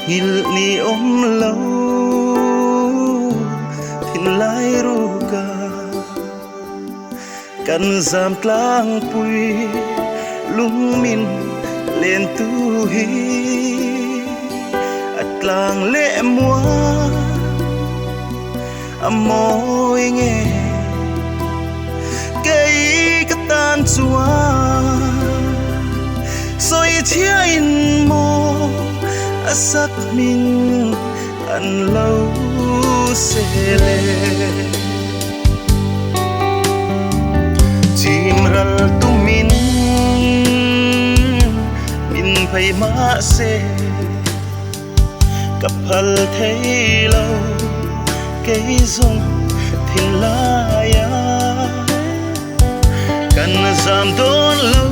Nghilh ni awm lo thinlai ruka kan zam tlangpui lungmin lentu hi a tlang leh muang a mawi nge kei ka tan chuan sawi chhiain maw a sak hming an lo sel e. Chim ral tumin min phei mahse Ka phal thei lo kei zawng thinlaia kan zam dawn lo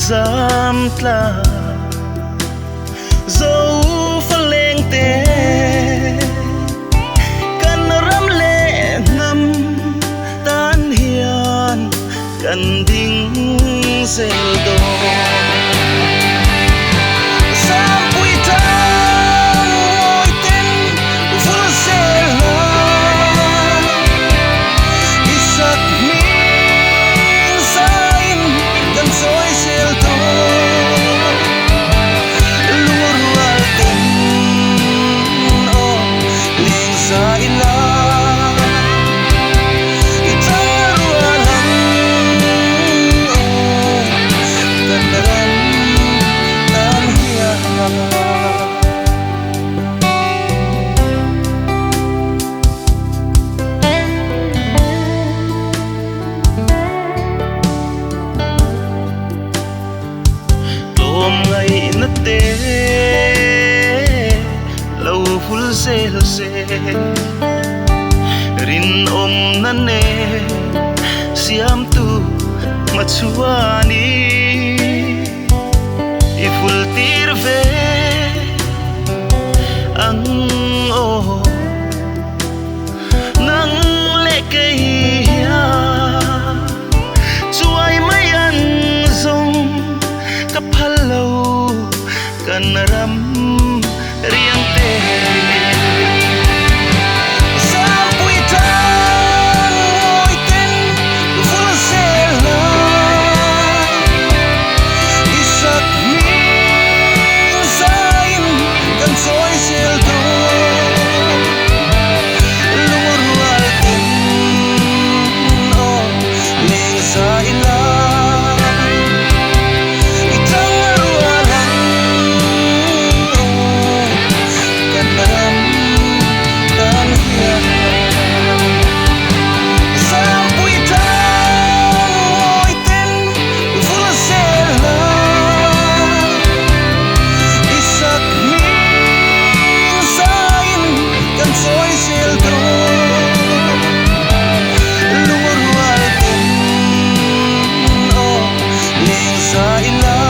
zam tla zo fa leng te kan ram leh hnam tan hian Kan ding zel dawn. Zampui tang ngawi ten vul zel la, i sak hming zain kan chawi zel dawn. Lungrual ten aw leng zai la. I tang rual ang aw kan ram tan hian. Tlawm ngaihna te lo vul zel se. Rinawmna nen siamtu hmachhuani i vul tir ve ang aw. Nang leh kei hian chuai mai an zawng ka phal lo kan ram. Riang te Zampui tang ngawi ten vul zel la I sak hming zain kan chawi zel dawn Lungrual ten aw leng zai la I tang rual ang aw kan ram tan hian Zampui tang ngawi ten vul zel la I sak hming zain kan chawi zel dawn Lungrual ten aw leng zai la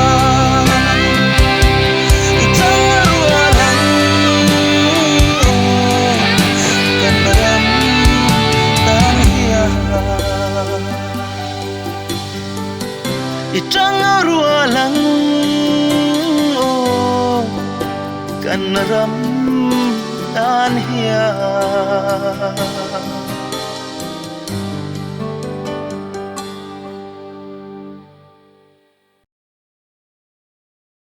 I tang rual ang aw kan ram tan hian I tang rual ang aw kan ram tan hian.